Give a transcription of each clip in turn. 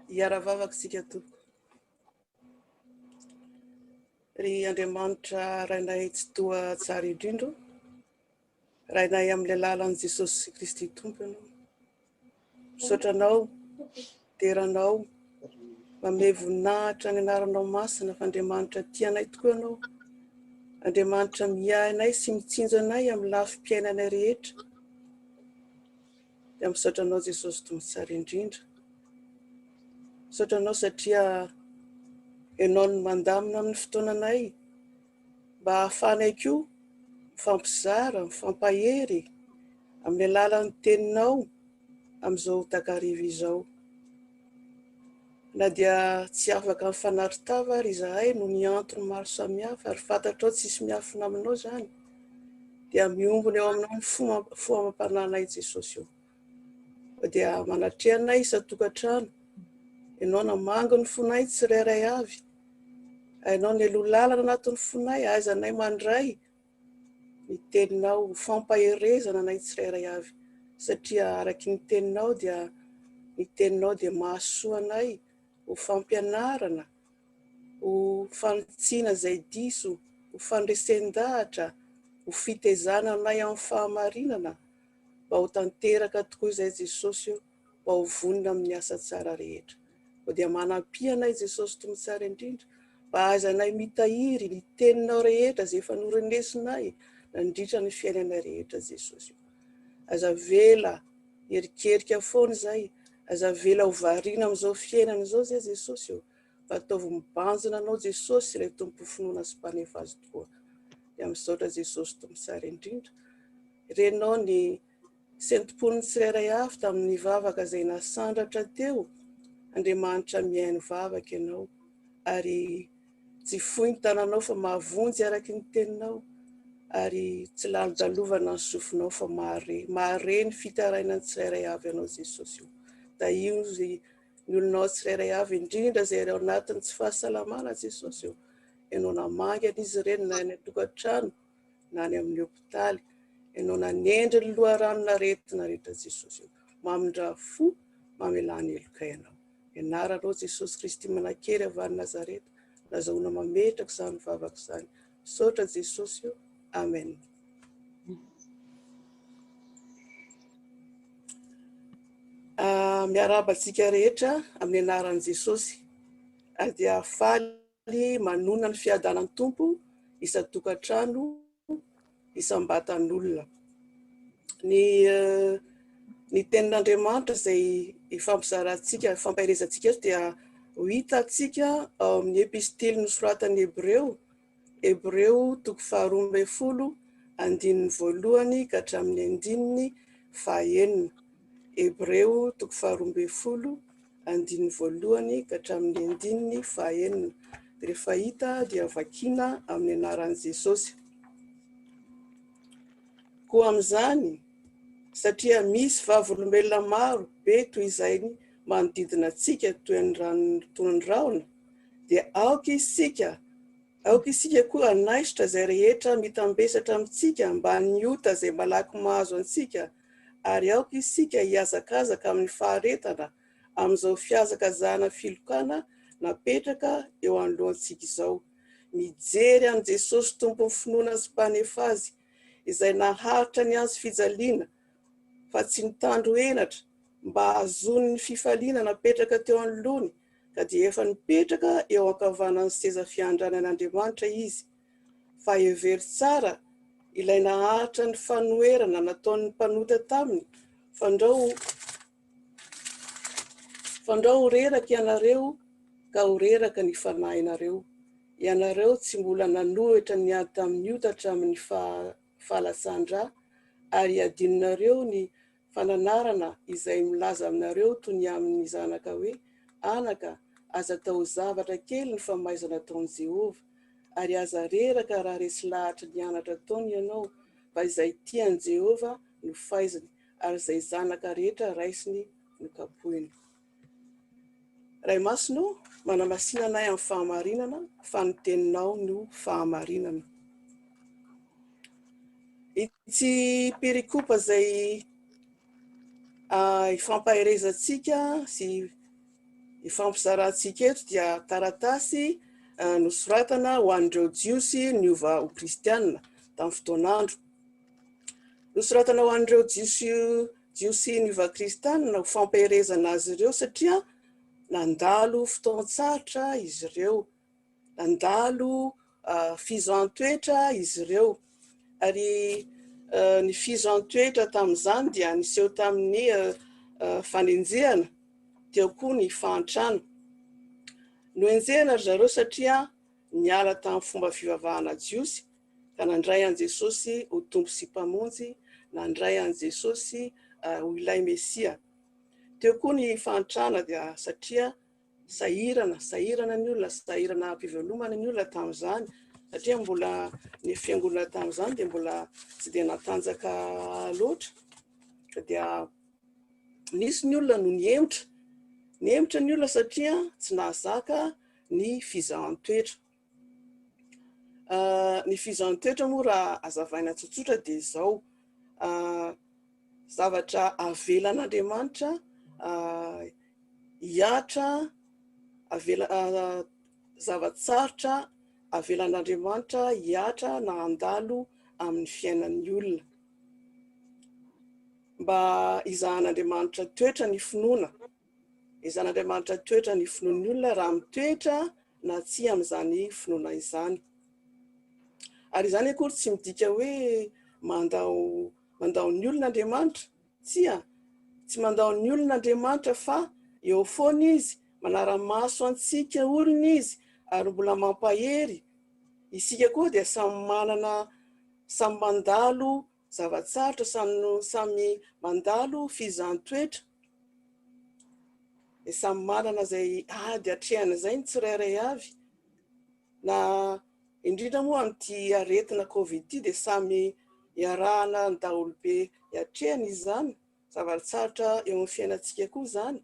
Hiara-vavaka isika tompoko. Ry Andriamanitra Rainay Tsitoha tsara indrindra, Rainay amin'ny alalan'i Jesosy Kristy Tompo Ianao. Misaotra Anao, dera Anao, manome voninahitra ny anaranao masina fa Andriamanitra tia anay tokoa Ianao. Andriamanitra miahy anay sy mitsinjo anay amin'ny lafim-piainanay rehetra. Dia misaotra Anao Jesosy Tompo tsara indrindra. Misaotra Anao satria Ianao no mandamina amin'ny fotoananay mba hahafahanay koa mifampizara, mifampahery amin'ny alalan'ny Teninao amin'izao takariva izao. Na dia tsy afaka mifanatri-tava ary izahay noho ny antony maro samihafa ary fantatrao tsisy miafina aminao izany dia miombona eo aminao ny fo amam-panahinay Jesosy ô. Fa dia manatreha anay isan-tokantrano. Ianao namangy ny fonay tsirairay avy. Hainao nialoha lalana anatin'ny fonay, aiza anay mandray ny teninao ho fampaherezana anay tsirairay avy satria araky ny teninao dia ny teninao dia mahasoa anay ho fampianarana, ho fanitsiana izay diso, ho fandresen-dahatra, ho fitezana anay amin'ny fahamarinana mba ho tanteraka tokoa izay Jesosy o, mba ho vonona amin'ny asa tsara rehetra. Koa dia manampia anay Jesosy Tompo tsara indrindra mba ahaizanay mitahiry ny teninao rehetra izay efa norenesinay nandritra ny fiainanay rehetra Jesosy o. Aza avela hierikerika foana izay, aza avela ho variana amin'izao fiainana izao izay Jesosy o, fa ataovy mibanjina anao Jesosy ilay Tompo finoana sy mpanefa azy tokoa. Dia misaotra Jesosy Tompo tsara indrindra. Renao ny Sentom-pon'ny tsirairay avy tamin'ny vavaka izay nasandratra teo, Andriamanitra mihaino vavaka Ianao, ary tsy fohy ny tananao fa mahavonjy araky ny teninao, ary tsy lalodalovana ny sofinao fa mahare, mahare ny fitarainan'ny tsirairay avy Ianao Jesosy o. Tahio ny olonao tsirairay avy, indrindra izay ao anatin'ny tsy fahasalamana Jesosy o. Ianao namangy an'izy ireny na any an-tokantrano, na any amin'ny hopitaly. Ianao nanendry ny loharanon'aretina rehetra Jesosy ô. Mamindrà fo, mamelà ny helokay Ianao. Ny anaranao Jesosy Kristy manan-kery avy any Nazareta, nazahoana mametraka izany vavaka izany. Misaotra Jesosy ô. Amen. Ah, miarahaba antsika rehetra amin'ny anaran'i Jesosy. Ary dia faly manonona ny fiadanan'ny Tompo isan-tokantrano, isam-batan'olona. Ny ny tenin'Andriamanitra izay ifampizarantsika, ifampaherezantsika eto dia ho hitantsika ao amin'ny epistily nosoratan'ny Hebreo, Hebreo toko faharoa ambin'ny folo, andininy voalohany ka hatramin'ny andininy fahaenina. Hebreo toko faharoa ambin'ny folo, andininy voalohany ka hatramin'ny andininy fahaenina. Rehefa hita dia vakiana amin'ny anaran'i Jesosy. Koa amin'izany, satria misy vavolombelona maro be toy izay manodidina antsika toy ny rano ny rahona, dia aoka isika Aoka isika koa hanaisotra izay rehetra mitambesatra amintsika mbamin'ny ota izay malaky mahazo antsika, ary aoka isika hihazakazaka amin'ny faharetana amin'izao fihazakazahana filokana napetraka eo anoloantsika izao, mijery an'i Jesosy Tompon'ny finoana sy Mpanefa azy, izay naharitra ny hazo fijaliana, fa tsy nitandro henatra, mba hahazoany ny fifaliana napetraka teo anoloany, ka dia efa nipetraka eo ankavanan'ny seza fiandranan'Andriamanitra izy, fa hevero tsara ilay naharitra ny fanoherana nataon'ny mpanota taminy, fandrao fandrao ho reraka ianareo ka ho reraka ny fanahinareo. Ianareo tsy mbola nanohitra niady tamin'ny ota hatramin'ny fahalatsahan-drà, ary adinonareo ny fananarana izay milaza aminareo toy ny amin'ny zanaka hoe, Anaka, aza atao ho zavatra kely ny famaizana ataon'i Jehovah, ary aza reraka raha resy lahatry ny anatra ataony ianao, fa izay tia an'i Jehovah no faiziny, ary izay zanaka rehetra raisiny no kapohiny. Ray Masina ô, manamasina anay amin'ny fahamarinana, fa ny teninao no fahamarinana. Itsy perikopa izay ifampaherezantsika sy Ifampizarantsika eto dia taratasy nosoratana ho an'ireo Jiosy niova ho Kristiana tamin'ny fotoan'andro. Nosoratana ho an'ireo Jiosy Jiosy niova Kristiana ho fampaherezana azy ireo satria nandalo fotoan-tsarotra izy ireo. Nandalo fizahan-toetra izy ireo ary ny fizahan-toetra tamin'izany dia niseho tamin'ny fanenjehana, teo koa ny fahantrana. Nohenjehina ry zareo satria niala tamin'ny fomba fivavahana jiosy ka nandray an'i Jesosy ho Tompo sy Mpamonjy, nandray an'i Jesosy ho ilay Mesia. Teo koa ny fahantrana dia satria Sahirana, sahirana ny olona, sahirana am-pivelomana ny olona tamin'izany, satria mbola ny fiangonana tamin'izany dia mbola tsy dia natanjaka loatra. Ka dia nisy ny olona no nihemotra. Nihemotra ny olona satria tsy nahazaka ny fizahan-toetra. Ny fizahan-toetra moa raha hazavaina tsotsotra dia izao, zavatra avelan'Andriamanitra hihatra, avela, zava-tsarotra avelan'Andriamanitra hihatra na handalo amin'ny fiainan'ny olona. Mba hizahan'Andriamanitra toetra ny finoana. Hizahan'Andriamanitra toetra ny finoan'ny olona raha mitoetra na tsia amin'izany finoana izany. Ary izany akory tsy midika hoe mandao mandao ny olona Andriamanitra. Tsia, tsy mandao ny olona Andriamanitra fa eo foana Izy, manara-maso antsika olona Izy ary mbola mampahery. Isika koa dia samy manana, samy mandalo zava-tsarotra, samy samy mandalo fizahan-toetra. Dia samy manana izay ady atrehana izay ny tsirairay avy. Na indrindra moa amin'ity aretina covid ity dia samy iarahana ny daholobe iatrehana izany, zava-tsarotra eo amin'ny fiainantsika koa izany.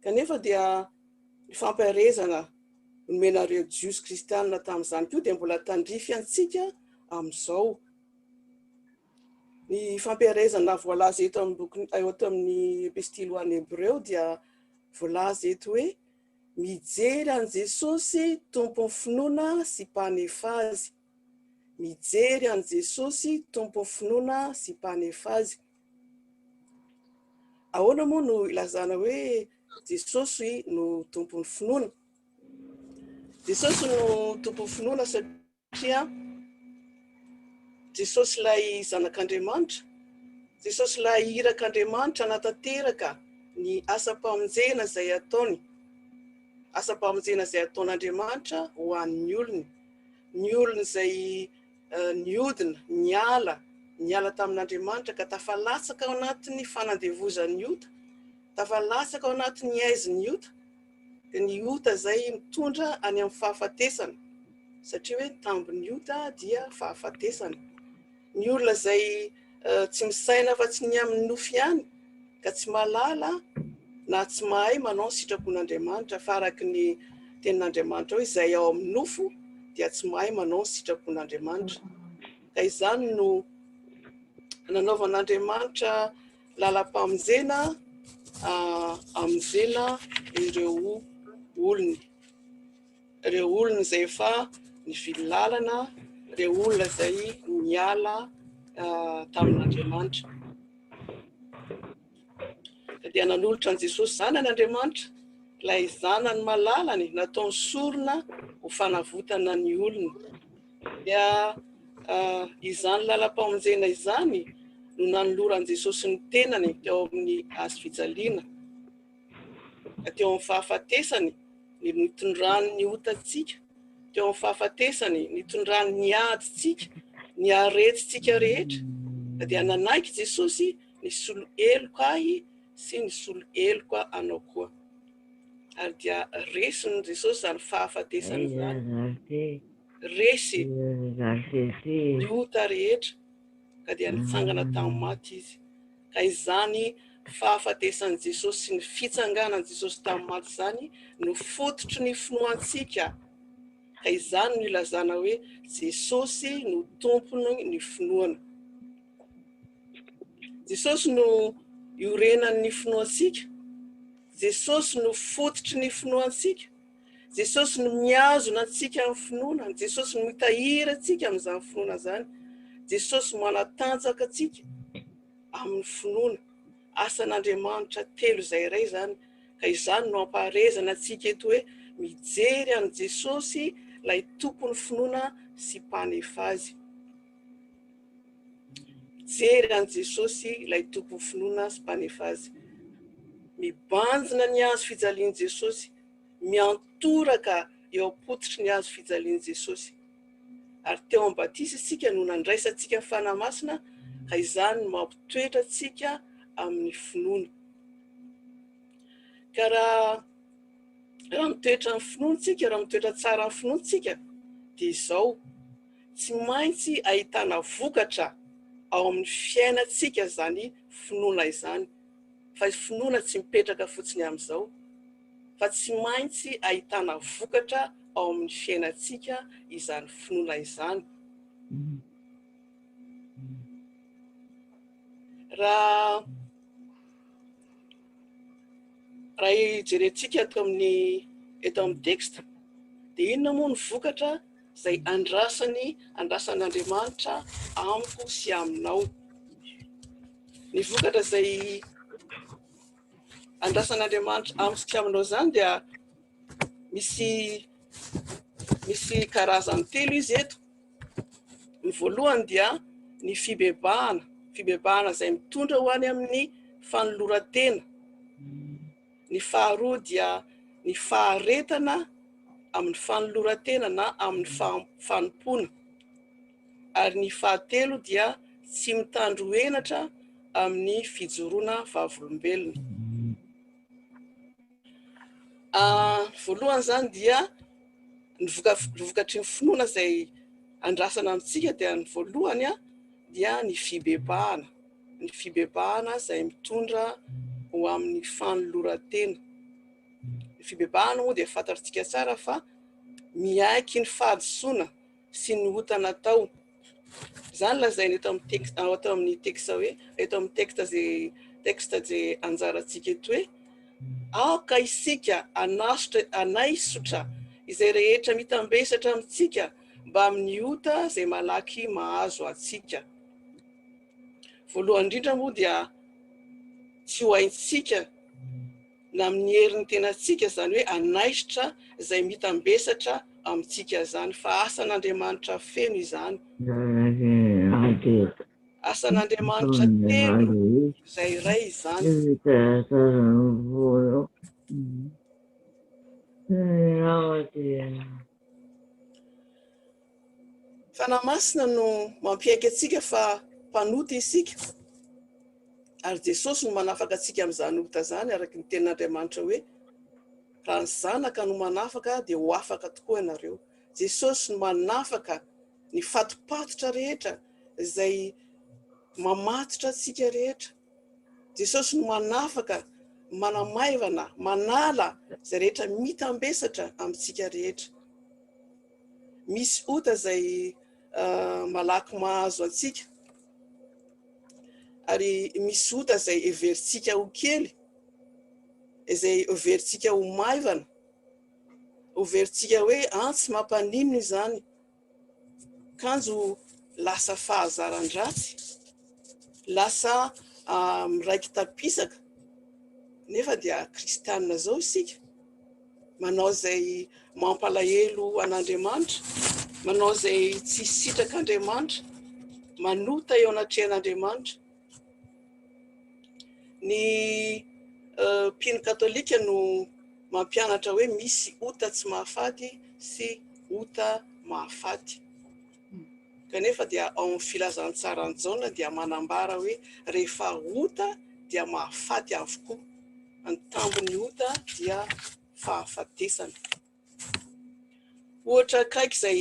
Kanefa dia ny fampaherezana nomenareo Jiosy kristianina tamin'izany koa dia mbola tandrify antsika amin'izao. Ny fampiharezana voalaza eto amin'ny boky eto amin'ny epistily ho an'ny Hebreo dia voalaza eto hoe mijery an'i Jesosy Tompon'ny finoana sy Mpanefa azy. Mijery an'i Jesosy Tompon'ny finoana sy Mpanefa azy. Ahoana moa no ilazana hoe Jesosy no Tompon'ny finoana? Jesosy no Tompon'ny finoana satria Satria Jesosy ilay Zanak'Andriamanitra, Jesosy ilay irak'Andriamanitra hanatanteraka ny asam-pamonjena izay ataony, asam-pamonjena izay ataon'Andriamanitra ho an'ny olony, ny olony izay niodina, niala, niala tamin'Andriamanitra ka tafalatsaka ao anatin'ny fanandevozan'ny ota, tafalatsaka ao anatin'ny haizin'ny ota. dia ny ota izay mitondra any amin'ny fahafatesana, satria hoe ny tambin'ny ota dia fahafatesana. Ny olona izay tsy misaina afa-tsy ny amin'ny nofo ihany ka tsy mahalala na tsy mahay manao ny sitrapon'Andriamanitra, fa araka ny tenin'Andriamanitra hoe izay ao amin'ny nofo dia tsy mahay manao ny sitrapon'Andriamanitra. Ka izany no nanaovan'Andriamanitra Lalam-pamonjena hamonjena ireo olony, ireo olony izay efa nivily lalana, ireo olona izay niala tamin'Andriamanitra. Dia nanolotra an'i Jesosy Zanany Andriamanitra, ilay Zanany malalany nataony sorona ho fanavotana ny olony. Dia izany lalam-pamonjena izany no nanoloran'i Jesosy ny tenany teo amin'ny hazo fijaliana, teo amin'ny fahafatesany ny nitondrany ny otantsika, teo amin'ny fahafatesany nitondrany ny adintsika, ny aretintsika rehetra. Dia nanaiky Jesosy nisolo heloka ahy sy nisolo heloka anao koa. Ary dia resin'i Jesosy izany fahafatesana izany. Resy ny ota rehetra ka dia nitsangana tamin'ny maty Izy. Ka izany fahafatesan'i Jesosy sy ny fitsanganan'i Jesosy tamin'ny maty izany no fototry ny finoantsika. Ka izany no ilazana hoe Jesosy no Tompony ny finoana. Jesosy no iorenan'ny finoantsika. Jesosy no fototry ny finoantsika. Jesosy no mihazona antsika amin'ny finoana. Jesosy no mitahiry antsika amin'izany finoana izany. Jesosy manatanjaka antsika amin'ny finoana. Asan'Andriamanitra telo izay iray izany. Ka izany no ampaharezana antsika eto hoe mijery an'i Jesosy ilay tompon'ny finoana sy mpanefa azy. Mijery an'i Jesosy ilay tompon'ny finoana sy mpanefa azy. Mibanjina ny hazo fijalian'i Jesosy, miantoraka eo am-pototry ny hazo fijalian'i Jesosy. Ary teo amin'ny batisa isika no nandraisantsika ny Fanahy Masina ka izany no mampitoetra antsika amin'ny finoana. Ka raha raha mitoetra amin'ny finoana tsika, raha mitoetra tsara amin'ny finoana tsika dia izao, tsy maintsy ahitana vokatra ao amin'ny fiainantsika izany finoana izany, fa finoana tsy mipetraka fotsiny amin'izao, fa tsy maintsy ahitana vokatra ao amin'ny fiainantsika izany finoana izany. Raha raha jerentsika eto amin'ny eto amin'ny texte dia inona moa ny vokatra izay andrasany andrasan'Andriamanitra amiko sy aminao? Ny vokatra izay andrasan'Andriamanitra amiko sy aminao izany dia misy misy karazany telo izy eto. Ny voalohany dia ny fibebahana, fibebahana izay mitondra ho any amin'ny fanoloran-tena. Ny faharoa dia ny faharetana amin'ny fanoloran-tena na amin'ny fanompoana. Ary ny fahatelo dia tsy mitandro henatra amin'ny fijoroana vavolombelona. Voalohany izany dia ny vokatry ny finoana izay andrasana amintsika dia ny voalohany dia ny fibebahana, ny fibebahana izay mitondra ho amin'ny fanoloran-tena. Ny fibebahana moa dia fantatsika tsara fa miaiky ny fahadisoana sy ny ota natao. Izany lazaina eto amin'ny texte, ato amin'ny texte hoe, eto amin'ny texte izay texte izay anjarantsika eto hoe, aoka isika hanasotra, hanaisotra izay rehetra mitambesatra amintsika mba amin'ny ota izay malaky mahazo antsika. Voalohany indrindra moa dia tsy ho haintsika na amin'ny herin'ny tenantsika, izany hoe hanaisotra izay mitambesatra amintsika izany, fa asan'Andriamanitra feno izany. Asan'Andriamanitra telo izay iray izany. Fanahy Masina no mampiaiky antsika fa mpanota isika, ary Jesosy no manafaka antsika amin'izany ota izany, araka ny tenin'Andriamanitra hoe, Raha ny Zanaka no manafaka dia ho afaka tokoa ianareo. Jesosy no manafaka ny fatopatotra rehetra izay mamatotra antsika rehetra. Jesosy no manafaka, manamaivana, manala izay rehetra mitambesatra amintsika rehetra. Misy ota izay malaky mahazo antsika, ary misy ota izay heverintsika ho kely, izay heverintsika ho maivana, heverintsika hoe an tsy mampaninona izany, kanjo lasa fahazaran-dratsy, lasa miraiki-tapisaka, nefa dia kristianina izao isika. manao izay mampalahelo an'Andriamanitra, manao izay tsy sitrak'Andriamanitra, manota eo anatrehan'Andriamanitra. Ny mpino katolika no mampianatra hoe misy ota tsy mahafaty sy ota mahafaty. Kanefa dia ao amin'ny filazantsaran'i Jaona dia manambara hoe rehefa ota dia mahafaty avokoa. Ny tambin'ny ota dia fahafatesana. Ohatra akaiky izay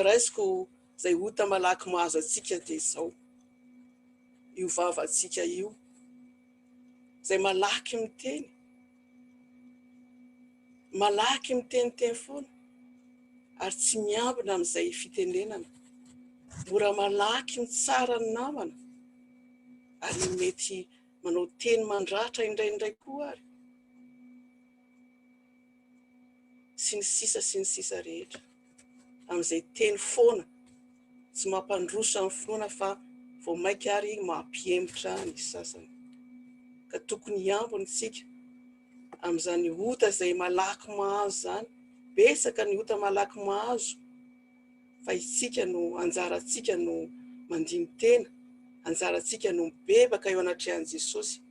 raisiko izay ota malaky mahazo antsika dia izao, io vavantsika io, izay malaky miteny, malaky miteniteny foana ary tsy miambina amin'izay fitenenana, mora malaky mitsara ny namana. ary mety Manao teny mandratra indraindray koa ary. Sy ny sisa sy ny sisa rehetra. Amin'izay teny foana tsy mampandroso amin'ny finoana fa vao mainka ary mampihemotra ny sasany. Ka tokony hiambina isika amin'izany ota izay malaky mahazo izany. Betsaka ny ota malaky mahazo fa isika no anjarantsika no mandini-tena, anjarantsika no mibebaka eo anatrehan'i Jesosy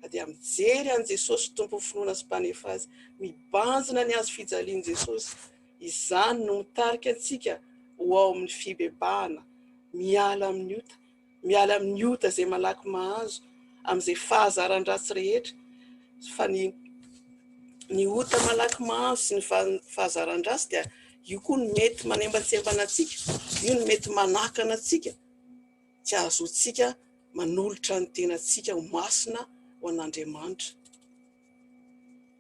fa dia mijery an'i Jesosy Tompon'ny finoana sy Mpanefa azy, mibanjina ny hazo fijalian'i Jesosy. Izany no mitarika antsika ho ao amin'ny fibebahana, miala amin'ny ota, miala amin'ny ota izay malaky mahazo, amin'izay fahazaran-dratsy rehetra, fa ny ny ota malaky mahazo sy ny fahazaran-dratsy dia io koa no mety manembantsembana antsika, io no mety manakana antsika tsy hahazoantsika manolotra ny tenantsika ho masina ho an'Andriamanitra.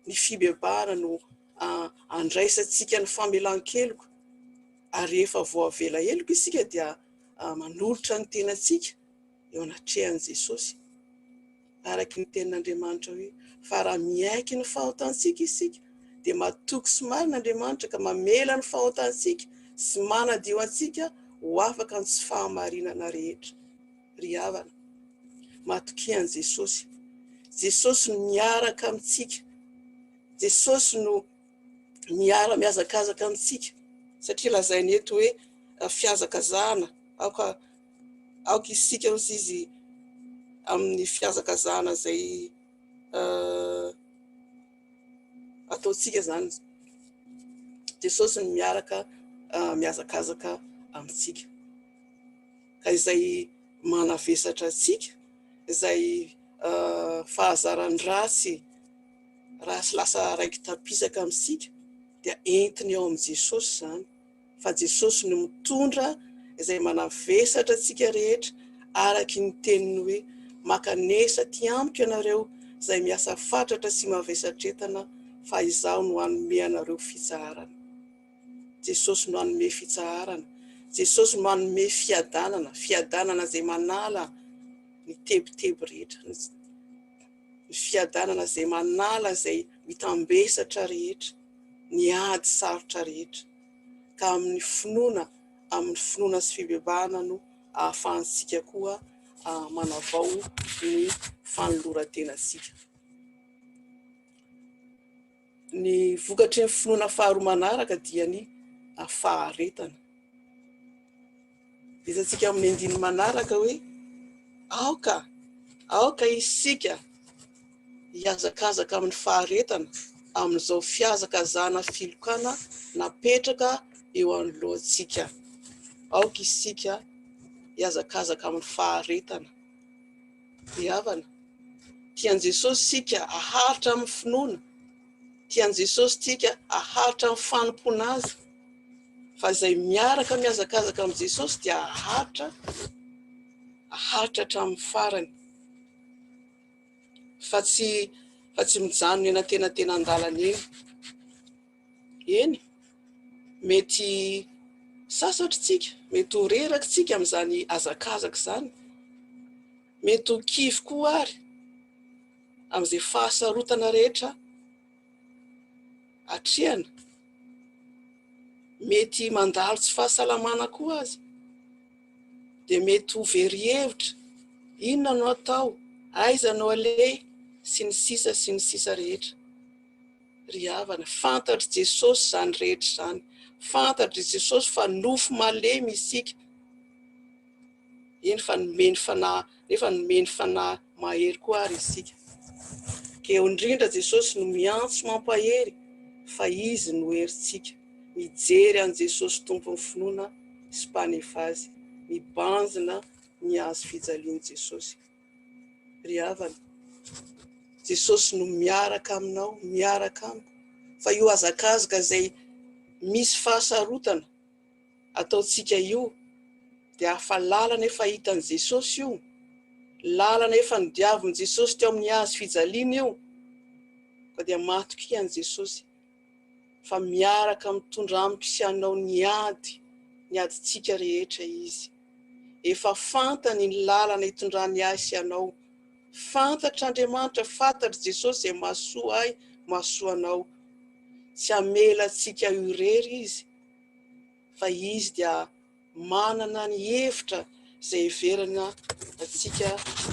Ny fibebahana no andraisantsika ny famelan-keloka, ary rehefa voavela heloka isika dia manolotra ny tenantsika eo anatrehan'i Jesosy. Araka ny tenin'Andriamanitra hoe, Fa raha miaiky ny fahotantsika isika, dia matoky sy marina Andriamanitra ka mamela ny fahotantsika sy manadio antsika ho afaka ny tsy fahamarinana rehetra. Ry havana, matokia an'i Jesosy. Jesosy no miaraka amintsika. Jesosy no miara-mihazakazaka amintsika. Satria lazainy eto hoe fihazakazahana, aoka aoka isika hozy izy amin'ny fihazakazahana izay ataontsika izany. Jesosy no miaraka mihazakazaka amintsika. Ka izay manavesatra antsika, izay fahazaran-dratsy ratsy lasa raiki-tapisaka amintsika dia entiny ao amin'i Jesosy izany, fa Jesosy no mitondra izay manavesatra antsika rehetra araky ny teniny hoe, Mankanesa aty amiko ianareo izay miasa fatratra sy mavesatretana fa Izaho no hanome anareo fitsaharana. Jesosy no hanome fitsaharana, Jesosy no hanome fiadanana, fiadanana izay manala ny tebiteby rehetra, ny fiadanana izay manala izay mitambesatra rehetra, ny ady sarotra rehetra. Ka amin'ny finoana, amin'ny finoana sy fibebahana no ahafahantsika koa manavao ny fanoloran-tenantsika. Ny vokatry ny finoana faharoa manaraka dia ny faharetana. Hitantsika amin'ny andininy manaraka hoe aoka, aoka isika hihazakazaka amin'ny faharetana amin'izao fihazakazahana filokana napetraka eo anoloantsika. Aoka isika hihazakazaka amin'ny faharetana. Ry havana, tian'i Jesosy isika haharitra amin'ny finoana, tian'i Jesosy isika haharitra amin'ny fanompoana Azy, fa izay miaraka mihazakazaka amin'i Jesosy dia haharitra, haharitra hatramin'ny farany, fa tsy fa tsy mijanona eny antenatenan-dalana eny. Eny, mety sasatra isika, mety ho reraka isika amin'izany hazakazaka izany, mety ho kivy koa ary amin'izay fahasarotana rehetra atrehana, mety mandalo tsy fahasalamana koa aza, dia mety ho very hevitra, inona no atao, aiza no aleha, sy ny sisa sy ny sisa rehetra. Ry havana, fantatr'i Jesosy izany rehetra izany. Fantatr'i Jesosy fa nofo malemy isika. Eny fa nomeny fanahy, nefa nomeny fanahy mahery koa ary isika. Ka eo indrindra Jesosy no miantso mampahery fa Izy no herintsika. Mijery an'i Jesosy Tompon'ny finoana sy Mpanefa azy. Mibanjina ny hazo fijalian'i Jesosy. Ry havana, Jesosy no miaraka aminao, miaraka amiko, fa io hazakazaka izay misy fahasarotana ataontsika io dia hafa lalana efa hitan'i Jesosy io, lalana efa nodiavin'i Jesosy teo amin'ny hazo fijaliana io, ka dia matokia an'i Jesosy fa miaraka mitondra amiko sy anao ny ady, ny adintsika rehetra Izy. Efa fantany ny lalana itondrany ahy sy anao. Fantatr'Andriamanitra, fantatr'i Jesosy izay mahasoa ahy, mahasoa anao. Tsy hamela antsika ho irery Izy, fa Izy dia manana ny hevitra izay heverina antsika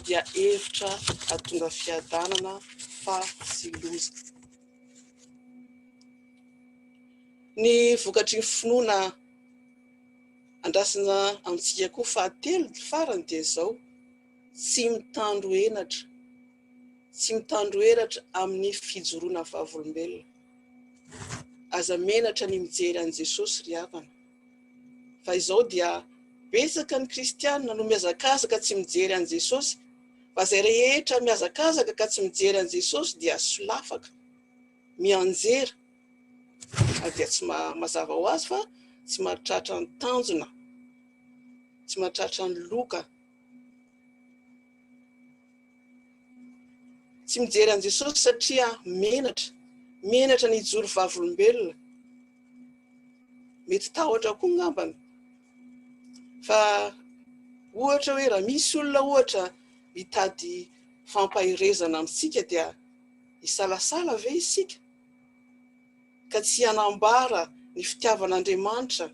dia hevitra hahatonga fiadanana fa tsy loza. Ny vokatry ny finoana andrasana amintsika koa fahatelo farany dia izao, tsy mitandro henatra, tsy mitandro henatra amin'ny fijoroana vavolombelona. Aza menatra ny mijery an'i Jesosy ry havana. Fa izao dia betsaka ny kristiana no mihazakazaka tsy mijery an'i Jesosy, fa izay rehetra mihazakazaka ka tsy mijery an'i Jesosy dia solafaka, mianjera, ary dia tsy mazava ho azy fa tsy mahatratra ny tanjona, tsy mahatratra ny loka. Tsy mijery an'i Jesosy satria menatra, menatra ny hijoro vavolombelona. Mety tahotra koa ngambany. Fa ohatra hoe raha misy olona ohatra mitady fampaherezana amintsika dia hisalasala ve isika? Ka tsy hanambara ny fitiavan'Andriamanitra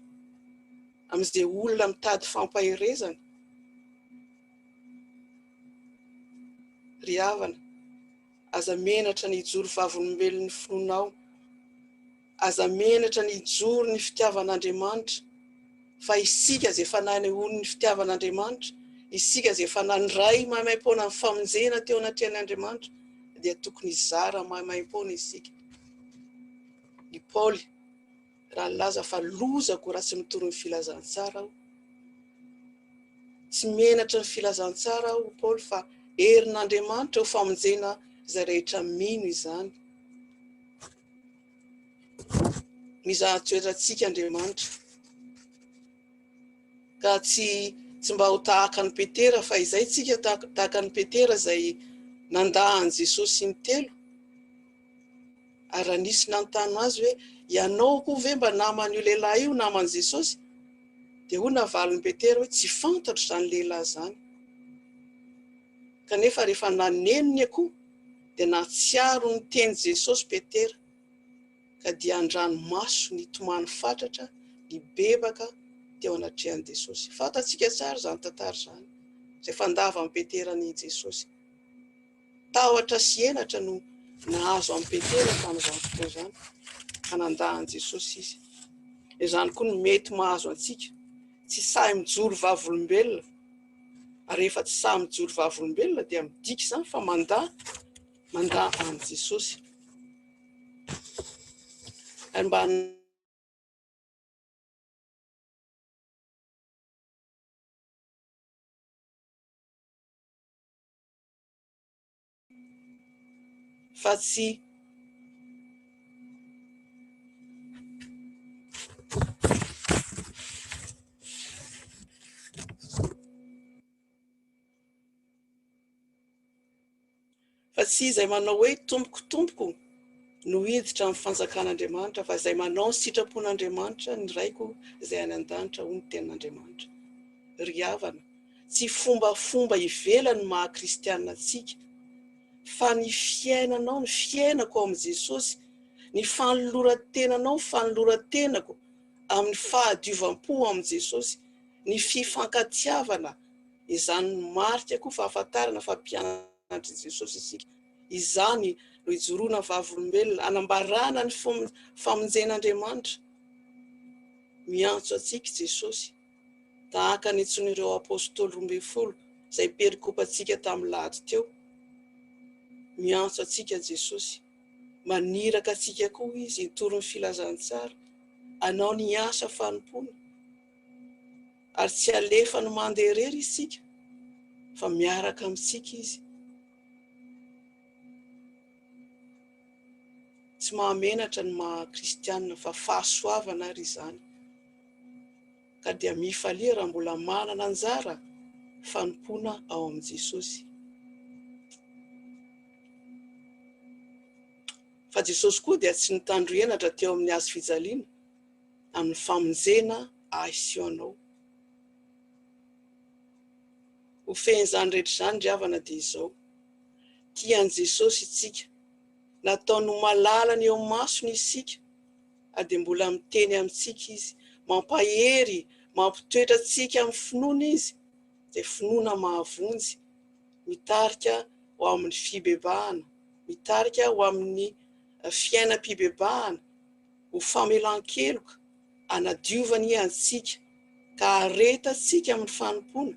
amin'izay olona mitady fampaherezana? Ry havana, aza menatra ny hijoro vavolombelon'ny finoanao. Aza menatra ny hijoro ny fitiavan'Andriamanitra, fa isika izay efa nanehoany ny fitiavan'Andriamanitra, isika izay efa nandray maimaimpoana ny famonjena teo anatrehan'Andriamanitra, dia tokony hizara maimaimpoana isika. I Paoly, raha nilaza fa lozako raha tsy mitory ny filazantsara aho. Tsy menatra ny filazantsara aho, Paoly, fa herin'Andriamanitra ho famonjena izay rehetra mino izany. Mizaha toetra antsika Andriamanitra. Ka tsy tsy mba ho tahaka an'i Petera fa izay tsika tahaka an'i Petera izay nandà an'i Jesosy intelo. Ary raha nisy nanontany azy hoe ianao koa ve mba naman'io lehilahy io, naman'i Jesosy? Dia hoy navalin'i Petera hoe tsy fantatro izany lehilahy izany. Kanefa rehefa naneno ny akoho dia nahatsiaro ny teny Jesosy Petera ka dia an-dranomaso nitomany fatratra nibebaka teo anatrehan'i Jesosy. Fantatsika tsara izany tantara izany, izay fandavan'i Petera an'i Jesosy. Tahotra sy henatra no nahazo an'i Petera tamin'izany fotoana izany ka nandà an'i Jesosy izy. Izany koa no mety mahazo antsika, tsy sahy mijoro vavolombelona. Ary rehefa tsy sahy mijoro vavolombelona dia midika izany fa mandà, mandà an'i Jesosy. Ary mba fa tsy Fa tsy izay manao hoe, Tompoko, Tompoko, no hiditra amin'ny fanjakan'Andriamanitra, fa izay manao ny sitrapon'Andriamanitra, ny Raiko izay any an-danitra, hoy ny tenin'Andriamanitra. Ry havana, tsy fombafomba ivelany ny maha kristiana antsika, fa ny fiainanao, ny fiainako ao amin'i Jesosy, ny fanoloran-tenanao, ny fanoloran-tenako amin'ny fahadiovam-po ao amin'i Jesosy, ny fifankatiavana, izany no marika koa fahafantarana fa mpianatr'i Jesosy isika. Izany no ijoroana vavolombelona, anambarana ny famonjen'Andriamanitra. Miantso antsika Jesosy. tahaka ny nantsoin'ireo Apôstôly 12 izay perikopantsika tamin'ny lahady teo. Miantso antsika Jesosy. Maniraka antsika koa Izy hitory ny filazantsara, hanao ny asa fanompoana. Ary tsy alefany mandeha irery isika, fa miaraka amintsika Izy. Tsy mahamenatra ny maha kristianina fa fahasoavana ary izany. Ka dia mifalia raha mbola manana anjara fanompoana ao amin'i Jesosy. Fa Jesosy koa dia tsy nitandro henatra teo amin'ny hazo fijaliana amin'ny famonjena ahy sy anao. Ho fehin'izany rehetra izany ry havana dia izao. Tian'i Jesosy isika. Nataony ho malalany eo imasony isika ary dia mbola miteny amintsika Izy. Mampahery, mampitoetra antsika amin'ny finoana Izy, izay finoana mahavonjy, mitarika ho amin'ny fibebahana, mitarika ho amin'ny fiainam-pibebahana, ho famelan-keloka, hanadiovany antsika ka haharetantsika amin'ny fanompoana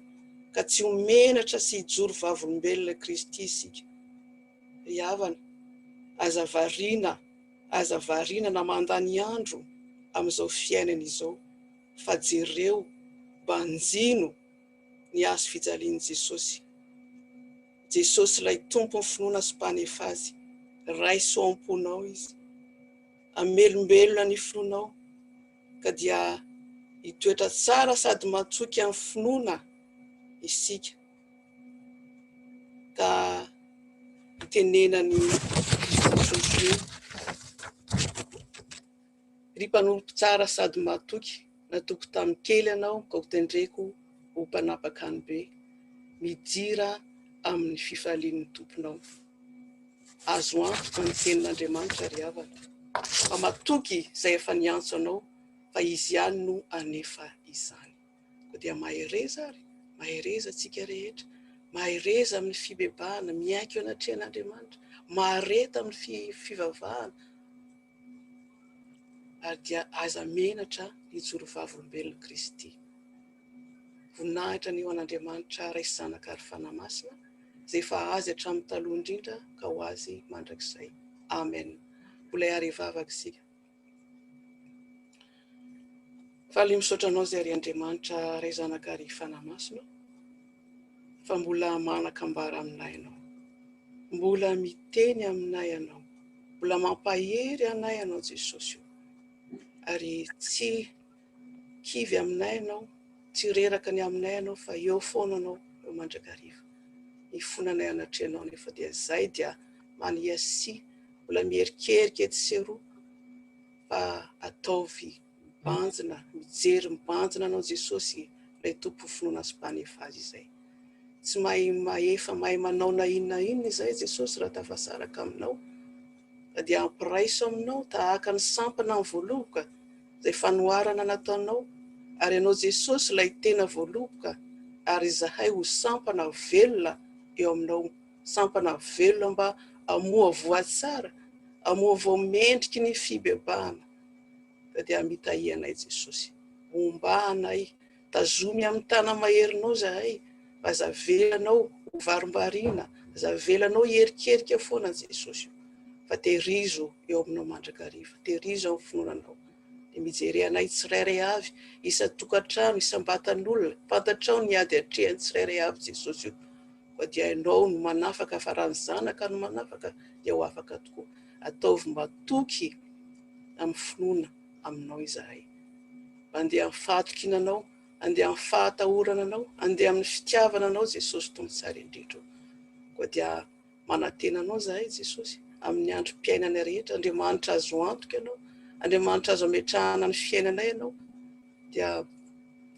ka tsy ho menatra sy hijoro vavolombelona Kristy isika. Ry havana, aza variana, aza variana na mandany andro amin'izao fiainana izao fa jereo, banjino ny hazo fijalian'i Jesosy. Jesosy ilay Tompon'ny finoana sy Mpanefa azy, raiso ao am-ponao Izy. Hamelombelona ny finoanao ka dia hitoetra tsara sady matoky amin'ny finoana isika ka hitenenan'i Jesosy hoe, Ry mpanompo tsara sady matoky, natoky tamin'ny kely ianao ka hotendreko ho mpanapaka ny be. Midira amin'ny fifalian'ny Tomponao. Azo antoka ny tenin'Andriamanitra ry havana, fa matoky izay efa niantso anao fa Izy ihany no hanefa izany. Koa dia mahereza ary, mahereza antsika rehetra, mahereza amin'ny fibebahana, miaiky eo anatrehan'Andriamanitra, mahareta amin'ny fivavahana, ary dia aza menatra hijoro vavolombelon'i Kristy. Voninahitra anie ho an'Andriamanitra Ray sy Zanaka ary Fanahy Masina, izay efa Azy hatramin'ny taloha indrindra ka ho Azy mandrakizay. Amen. Mbola hiara-hivavaka isika. Faly misaotra Anao izay ry Andriamanitra Ray Zanaka ary Fanahy Masina fa mbola manan-kambara aminay Ianao. Mbola miteny aminay Ianao. Mbola mampahery anay Ianao Jesosy o. Ary tsy kivy aminay Ianao, tsy reraka ny aminay Ianao fa eo foana Ianao, eo mandrakariva. Mifonanay anatrehanao nefa dia izay dia maniasia, mbola miherikerika etsy sy eroa fa ataovy mibanjina, mijery mibanjina Anao Jesosy ilay Tompo finoana sy Mpanefa azy izay. Tsy mahay mahefa, mahay manao na inona na inona izahay Jesosy raha tafasaraka Aminao. Ka dia ampiraiso Aminao tahaka ny sampana amin'ny voaloboka izay fanoharana nataonao, ary Ianao Jesosy ilay tena voaloboka ary izahay ho sampana velona eo Aminao, sampana velona mba hamoa voa tsara, hamoa voa mendriky ny fibebahana. Ka dia mitahia anay Jesosy. Homba anay, tazomy amin'ny tana-maherinao izahay, fa aza avelanao ho varimbariana, aza avelanao hierikerika foana Jesosy o, fa tehirizo eo aminao mandrakariva, tehirizo amin'ny finoana anao. Dia mijere anay tsirairay avy, isan-tokantrano, isam-batan'olona, fantatrao ny ady atrehan'ny tsirairay avy Jesosy o, koa dia Ianao no manafaka, fa raha ny Zanaka no manafaka dia ho afaka tokoa. Ataovy matoky amin'ny finoana aminao izahay. Andeha amin'ny fahatokiana Anao, andeha amin'ny fahatahorana Anao, andeha amin'ny fitiavana Anao Jesosy Tompo tsara indrindra o. Koa dia manantena Anao izahay Jesosy amin'ny androm-piainanay rehetra. Andriamanitra azo antoka Ianao, Andriamanitra azo ametrahana ny fiainanay Ianao. Dia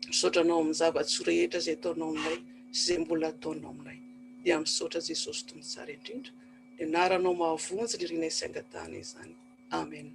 misaotra Anao amin'ny zava-tsoa rehetra izay ataonao aminay sy izay mbola ataonao aminay. Dia misaotra Jesosy Tompo tsara indrindra. Ny anaranao mahavonjy ny irinay sy angatahana izany. Amen.